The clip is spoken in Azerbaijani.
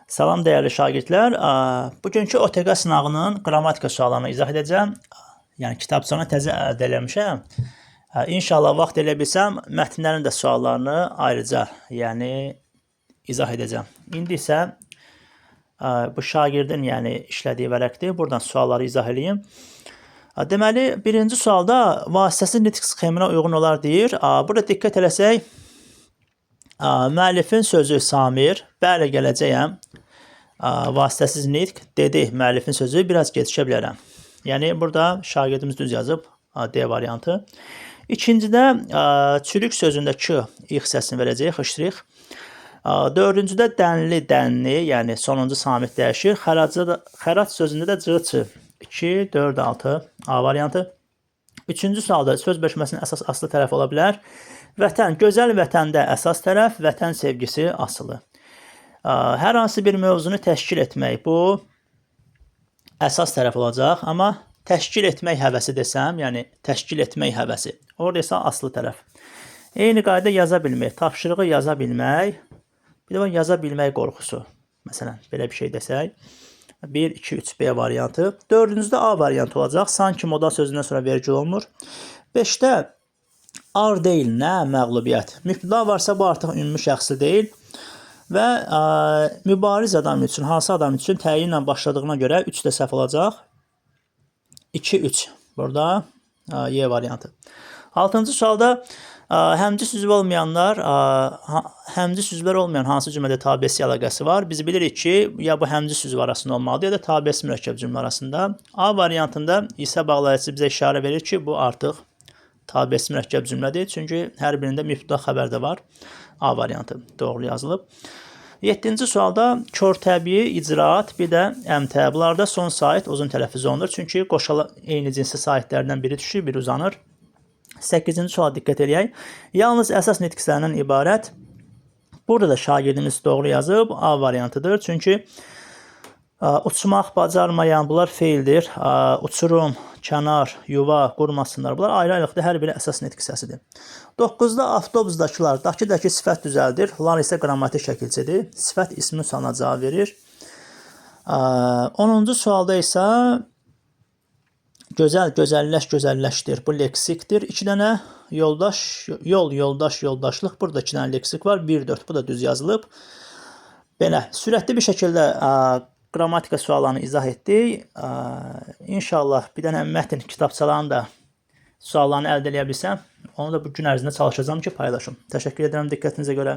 Salam dəyərli şagirdlər. Bugünkü OTQ sınağının qrammatika suallarını izah edəcəm. Yəni kitabçanı təzə əldə eləmişəm. İnşallah vaxt elə bilsəm mətnlərin də suallarını ayrıca, yəni izah edəcəm. İndi isə bu şagirdin, yəni işlədiyi vərəqdir. Buradan sualları izah eləyim. Deməli, birinci sualda vasitəsiz nitq sxeminə uyğun olar deyir. Burada diqqət eləsək, müəllifin sözü Samir, bəli gələcəyəm. Vasitəsiz nitq dedi müəllifin sözü, biraz gecikə bilərəm. Yəni burada şagirdimiz düz yazıb, D variantı. İkincidə çürük sözündə K ix səsini verəcəyik, x. Dördüncüdə dənli, dənli, yəni sonuncu samit dəyişir. Xəracda da, xərac sözündə də C, Ç. 2, 4, 6 A variantı. Üçüncü sualda söz birləşməsinin əsas asılı tərəfi ola bilər. Vətən, gözəl vətəndə əsas tərəf, vətən sevgisi asılı. Hər hansı bir mövzunu təşkil etmək, bu əsas tərəf olacaq, amma təşkil etmək həvəsi desəm, yəni təşkil etmək həvəsi, orada isə asılı tərəf. Eyni qayda yaza bilmək, tapşırığı yaza bilmək, bir də var yaza bilmək qorxusu. Məsələn, belə bir şey desək. 1, 2, 3 B variantı. Dördüncüdə A variantı olacaq. Sanki modal sözündən sonra vergül olmur. 5-də ar deyil, nə məğlubiyyət. Mübtəda varsa bu artıq ümumi şəxsi deyil. Və mübariz adam üçün, hansı adam üçün təyinlə başladığına görə 3 də səhv olacaq. 2, 3. Burada Y variantı. Altıncı sualda həmci süzvü olmayanlar, həmci süzvlər olmayan hansı cümlədə tabeçi əlaqəsi var? Biz bilirik ki, ya bu həmci süzvü arasında olmalıdır, ya da tabeçi mürəkkəb cümlə arasında. A variantında isə bağlayıcısı bizə işarə verir ki, bu artıq tabeçi mürəkkəb cümlədir. Çünki hər birində mübtəda xəbər də var. A variantı doğru yazılıb. Yeddinci sualda kor təbii, icraat, bir də əmtə. Bunlarda son sait uzun tələffüz olunur. Çünki qoşalı eyni cinsi saitlərdən biri düşür, biri uzanır. 8-ci suala diqqət eləyək. Yalnız əsas nitq hissələrindən ibarət. Burada da şagirdimiz doğru yazıb. A variantıdır. Çünki uçmaq bacarmayan bunlar feildir. Uçurum, kənar, yuva qurmasınlar. Bunlar ayrı-ayrılıqda hər biri əsas nitq hissəsidir. 9-da avtobusdakılar dakı-dakı sifət düzəldir. Lar isə qrammatik şəkilçidir. Sifət ismin sualına cavab verir. 10-cu sualda isə gözəl, gözəlləş, gözəlləşdir. Bu leksikdir. 2 dənə yoldaş, yol, yoldaş, yoldaşlıq. Burada 2 dənə leksik var. 1, 4. Bu da düz yazılıb. Belə, sürətli bir şəkildə qrammatika suallarını izah etdik. İnşallah bir dənə mətn kitabçalarını da suallarını əldə eləyə bilsəm, onu da bu gün ərzində çalışacağam ki, paylaşım. Təşəkkür edirəm diqqətinizə görə.